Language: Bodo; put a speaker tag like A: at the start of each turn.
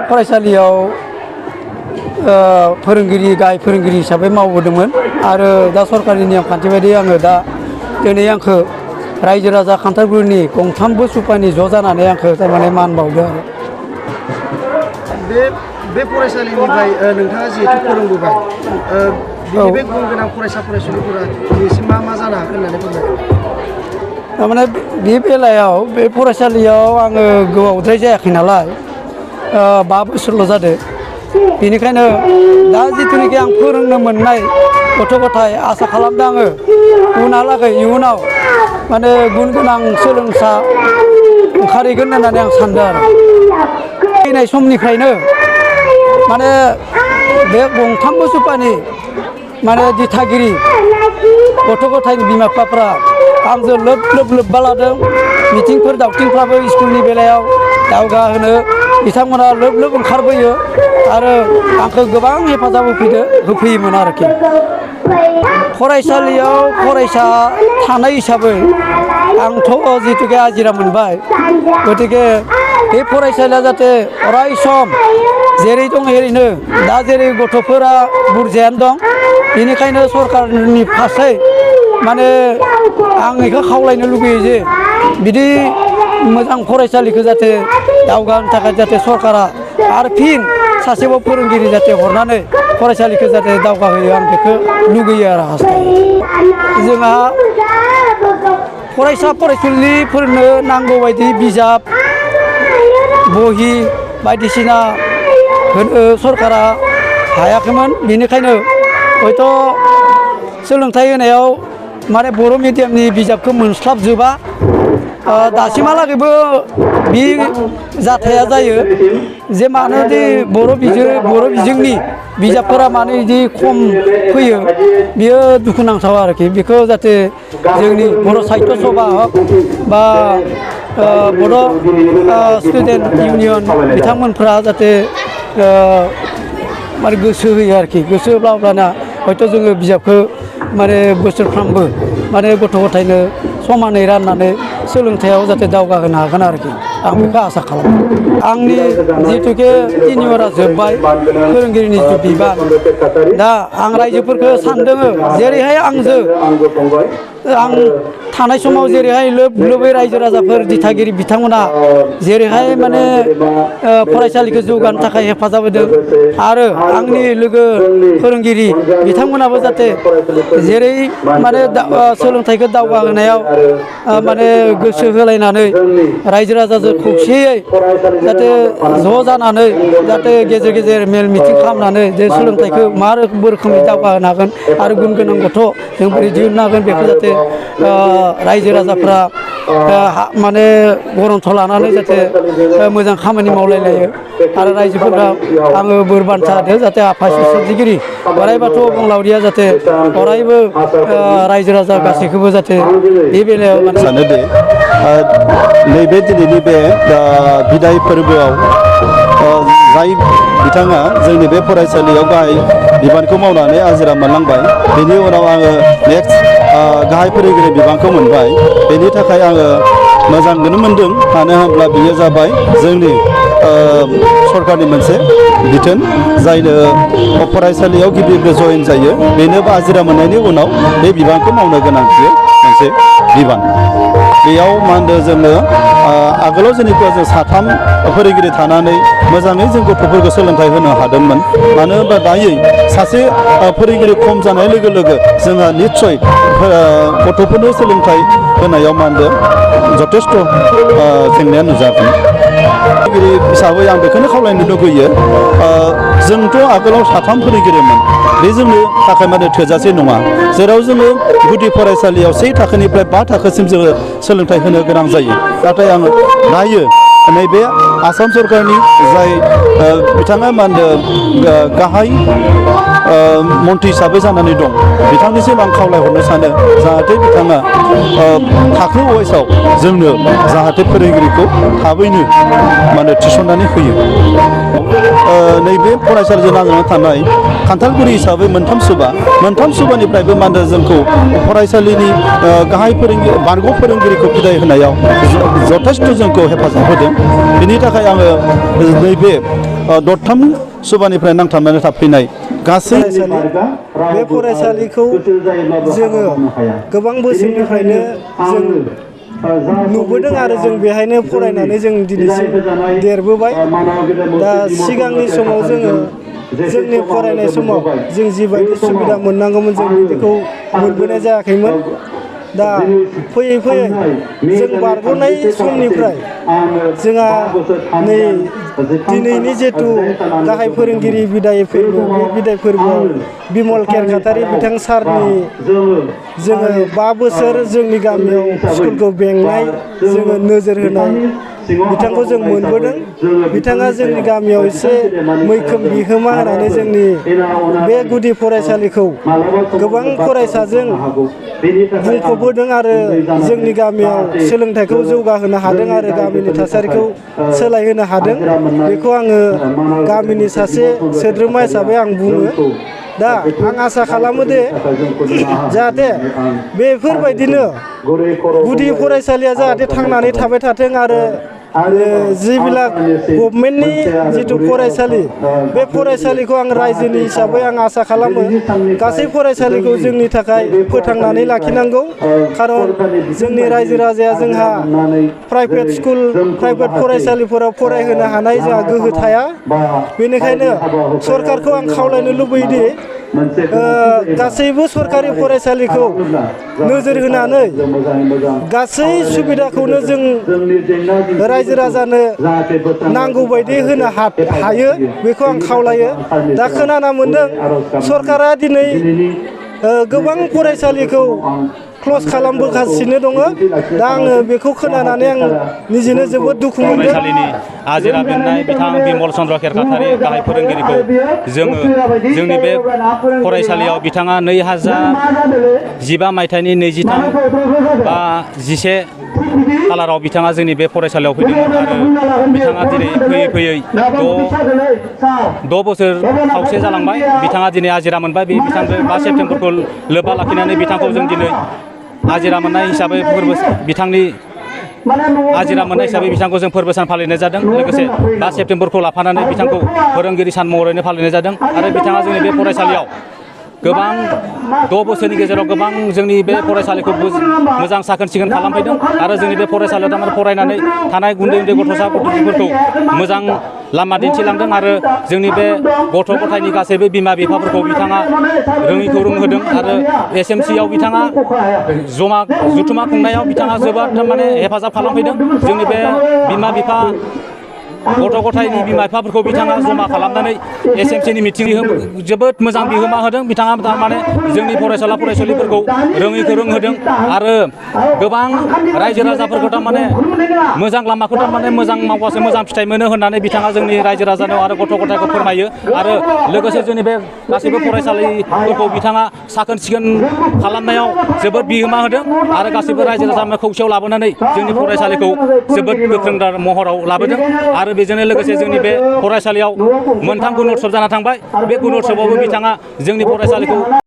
A: फरायसालियाव फोरोंगिरि गाहाय फोरोंगिरि हिसाबै मावबोदोंमोन आरो दा सरकारनि नेम खान्थि बायदि आङो दा दिनै आंखौ रायजो राजा खान्थालगुरिनि गंथामबो सुपानि ज' जानानै आंखौ थारमाने मान बावदों आरो
B: बे फरायसालिनिफ्राय नोंथाङा जिहेतु फोरोंबोबाय बिनि बे गुन गोनां फरायसा फरायसुलिफोरा दिनैसिम मा जानो हाखो होननानै फोरमायदों।
A: थारमाने बे बेलायाव बे फरायसालियाव आङो गोबावद्राय जायाखै नालाय 5 बोसोरल' जादों बेनिखायनो दा जिथुनिखि आं फोरोंनो मोननाय गथ' गथाय आसा खालामदों आङो उनहालागै इयुनाव माने गुन गोनां सोलोंसा ओंखारहैगोन होननानै आं सानदों आरो फैनाय समनिफ्रायनो माने बे गंथामबो सुपानि माने दिथागिरि गथ' गथायनि बिमा बिफाफ्रा आंजों लोब्बा लादों मिथिंफोर दावथिंफ्राबो स्कुलनि बेलायाव दावगाहोनो बिथांमोना लोब ओंखारबोयो आरो आंखौ गोबां हेफाजाब होफैयोमोन आरोखि फरायसालियाव फरायसा थानाय हिसाबै आंथ' जिहेतुके आजिरा मोनबाय गतिके बे फरायसालिया जाहाथे अराय सम जेरै दं एरैनो दा जेरै गथ'फोरा बुरजायानो दं बेनिखायनो सरकारनि फारसे माने आं बेखौ खावलायनो लुगैयो जे बिदि मोजां फरायसालिखौ जाहाथे दावगानो थाखाय जाहाथे सरकारा आरो फिन सासेबाव फोरोंगिरि जाहाथे हरनानै फरायसालिखौ जाहाथे दावगाहोयो आं बेखौ लुगैयो आरो हास्थायो जोंहा फरायसा फरायसुलिफोरनो नांगौ बायदि बिजाब बहि बायदिसिना होनो सरकारा हायाखैमोन बेनिखायनो हयथ' सोलोंथाइ होनायाव माने बर' मिडियामनि बिजाबखौ मोनस्लाबजोबा दासिमहालागैबो बे जाथाया जायो जे मानोदि बर' बिजोंनि बिजाबफोरा मानो बिदि खम फैयो बियो दुखुनांथाव आरोखि बेखौ जाहाथे जोंनि बर' साहित्य सभा हक बा बड' स्टुडेन्ट इउनियन बिथांमोनफ्रा जाहाथे माने गोसो होयो आरोखि गोसो होब्लाना हयथ' जोङो बिजाबखौ माने बोसोरफ्रामबो माने गथ' गथायनो समानै राननानै सोलोंथायाव जाहाथे दावगाहोनो हागोन आरोखि आं बेखौ आसा खालामो आंनि जिहेतुके टेनियरा जोब्बाय फोरोंगिरिनि जिथु बिबान दा आं रायजोफोरखौ सानदों जेरैहाय आं थानाय समाव जेरैहाय लोबै रायजो राजाफोर दिथागिरि बिथांमोना जेरैहाय माने फरायसालिखौ जौगानो थाखाय हेफाजाब होदों आरो आंनि लोगो फोरोंगिरि बिथांमोनाबो जाहाथे जेरै माने सोलोंथाइखौ दावगाहोनायाव माने गोसो होलायनानै रायजो राजाजों खौसेयै जाहाथे ज' जानानै जाहाथे गेजेर गेजेर मेल मिथिं खालामनानै जे सोलोंथाइखौ मा रोखोमै दावगाहोनो हागोन आरो गुन गोनां गथ' जों बोरै दिहुननो हागोन बेखौ जाहाथे रायजो राजाफ्रा माने गरन्थ लानानै जाहाथे मोजां खामानि मावलायलायो आरो रायजोफोरा आङो बोर बान्था होदों जाहाथे आफा इसोरगिरि बोराइ बाथौ अबंलावरिया जाहाथे अरायबो रायजो राजा गासैखौबो जाहाथे बे बेलायाव
C: सानोदि नैबे दिनैनि बे बिदाय फोरबोआव जाय बिथाङा जोंनि बे फरायसालियाव गाहाय बिबानखौ मावनानै आजिरा मोनलांबाय बेनि उनाव आङो नेक्स्ट गाहाय फोरोंगिरि बिबानखौ मोनबाय बेनि थाखाय आङो मोजांखौनो मोनदों मानो होनब्ला बियो जाबाय जोंनि सरकारनि मोनसे बिथोन जायनो फरायसालियाव गिबि जयेन जायो बेनोबो आजिरा मोननायनि उनाव बे बिबानखौ मावनो गोनां बियो मोनसे बिबान बेयाव मा होनदों जोङो आगोलाव जेनेबा जों 3 फोरोंगिरि थानानै मोजाङै जों गथ'फोरखौ सोलोंथाइ होनो हादोंमोन मानो होनबा दायो सासे फोरोंगिरि खम जानाय लोगो लोगो जोंहा निस्सय गथ'फोरनो सोलोंथाइ होनायाव मा होनदों जथेस्थ' जेंनाया नुजागोन फोरोंगिरि हिसाबै आं बेखौनो खावलायनो लुगैयो जोंथ' आगोलाव 3 फोरोंगिरिमोन बे जोंनो थाखाय माने थोजासे नङा जेराव जोङो गुदि फरायसालियाव 1 थाखोनिफ्राय 5 थाखोसिम जोङो सोलोंथाइ होनो गोनां जायो नाथाय आङो दायो नैबे आसाम सरकारनि जाय बिथाङा मा होनदों गाहाय मन्थ्रि हिसाबै जानानै दं बिथांनिसिम आं खावलायहरनो सानो जाहाथे बिथाङा थाखो वाइसआव जोंनो जाहाथे फोरोंगिरिखौ थाबैनो माने थिसननानै होयो नैबे फरायसालिजों नांनानै थानाय खान्थालगुरि हिसाबै मोनथाम सुबानिफ्रायबो मा होनदों जोंखौ फरायसालिनि गाहाय बारग' फोरोंगिरिखौ बिदाय होनायाव जथेस्थ' जोंखौ हेफाजाब होदों बिनि थाखाय आङो नैबे दरथाम सुबानिफ्राय नांथाबनानै थाफैनाय गासै
D: बे फरायसालिखौ जोङो गोबां बोसोरनिफ्रायनो जों नुबोदों आरो जों बेहायनो फरायनानै जों दिनैसिम देरबोबाय। दा सिगांनि समाव जोङो जोंनि फरायनाय समाव जों जिबायदि सुबिदा मोननांगौमोन जों बिदिखौ मोनबोनाय जायाखैमोन। दा फैयै फैयै जों बारग'नाय समनिफ्राय जोंहा नै दिनैनि जिथु गाहाय फोरोंगिरि बिदाय फोरबो बे बिदाय फोरबोआव बिमल केरखातारि बिथां सारनि जोङो 5 बोसोर जोंनि गामियाव स्कुलखौ बेंनाय जोङो नोजोर होनाय बिथांखौ जों मोनबोदों। बिथाङा जोंनि गामियाव एसे मैखोम बिहोमा होनानै जोंनि बे गुदि फरायसालिखौ गोबां फरायसाजों बुंफबहोदों आरो जोंनि गामियाव सोलोंथाइखौ जौगाहोनो हादों आरो गामिनि थासारिखौ सोलायहोनो हादों। बेखौ आङो गामिनि सासे सोद्रोमा हिसाबै आं बुङो। दा आं आसा खालामो दे जाहाथे बेफोरबायदिनो गुदि फरायसालिया जाहाथे थांनानै थाबाय थाथों आरो जिबिलाक गभमेन्टनि जिथु फरायसालि बे फरायसालिखौ आं रायजोनि हिसाबै आं आसा खालामो गासै फरायसालिखौ जोंनि थाखाय फोथांनानै लाखिनांगौ। खारन जोंनि रायजो राजाया जोंहा प्राइभेट स्कुल प्राइभेट फरायसालिफोराव फरायहोनो हानाय जोंहा गोहो थाया। बेनिखायनो सरकारखौ आं खावलायनो लुबैयोदि गासैबो सरकारि फरायसालिखौ नोजोर होनानै गासै सुबिदाखौनो जों रायजो राजानो नांगौ बायदि होनो हायो बेखौ आं खावलायो। दा खोनाना मोन्दों सरकारा दिनै गोबां फरायसालिखौ क्लस खालामबोगासिनो दङ। दा आङो बेखौ खोनानानै आं निजेनो जोबोद दुखु मोनदों।
E: फरायसालिनि आजिरा बेन्नाय बिथां बिमल चन्द्र केरखातारि गाहाय फोरोंगिरिखौ जोङो जोंनि बे फरायसालियाव बिथाङा 2015 मायथाइनि 23 बा 11 खालाराव बिथाङा जोंनि बे फरायसालियाव फैदोंमोन आरो बिथाङा दिनै फैयै फैयै 6 बोसोर खावसे जालांबाय। बिथाङा दिनै आजिरा मोनबाय। बे बिथांजों 5 सेप्तेम्बरखौ लोब्बा लाखिनानै बिथांखौ जों दिनै आजिरा मोननाय हिसाबै बिथांनि आजिरा मोननाय हिसाबै बिथांखौ जों फोरबो सान फालिनाय जादों। लोगोसे 5 सेप्तेम्बरखौ लाफानानै बिथांखौ फोरोंगिरि सान महरैनो फालिनाय जादों आरो बिथाङा जोंनि बे फरायसालियाव गोबां 6 बोसोरनि गेजेराव गोबां जोंनि बे फरायसालिखौ मोजां साखोन सिखोन खालामफैदों आरो जोंनि बे फरायसालियाव थारमाने फरायनानै थानाय उन्दै उन्दै गथ'साफोरखौ मोजां लामा दिन्थिलांदों आरो जोंनि बे गथ' गथायनि गासैबो बिमा बिफाफोरखौ बिथाङा रोङिखौ रोंहोदों आरो SMCआव बिथाङा जुथुमा खुंनायाव बिथाङा जोबोद थारमाने हेफाजाब खालामफैदों। जोंनि बे बिमा बिफा गथ' गथायनि बिमा बिफाफोरखौ बिथाङा जमा खालामनानै SMCनि मिटिं जोबोद मोजां बिहोमा होदों। बिथाङा थारमाने जोंनि फरायसालिफोरखौ रोङैखौ रोंहोदों आरो गोबां रायजो राजाफोरखौ थारमाने मोजां लामाखौ थारमाने मोजां मावबासो मोजां फिथाइ मोनो होननानै बिथाङा जोंनि रायजो राजानाव आरो गथ' गथायखौ फोरमायो आरो लोगोसे जोंनि बे गासैबो फरायसालिफोरखौ बिथाङा साखोन सिखोन खालामनायाव जोबोद बिहोमा होदों आरो गासैबो रायजो राजानो खौसेयाव लाबोनानै जोंनि फरायसालिखौ जोबोद गोख्रों महराव लाबोदों आरो बेजोंनो लोगोसे जोंनि बे फरायसालियाव 3 गुणोत्सव जाना थांबाय। बे गुणोत्सवआवबो बिथाङा जोंनि फरायसालिखौ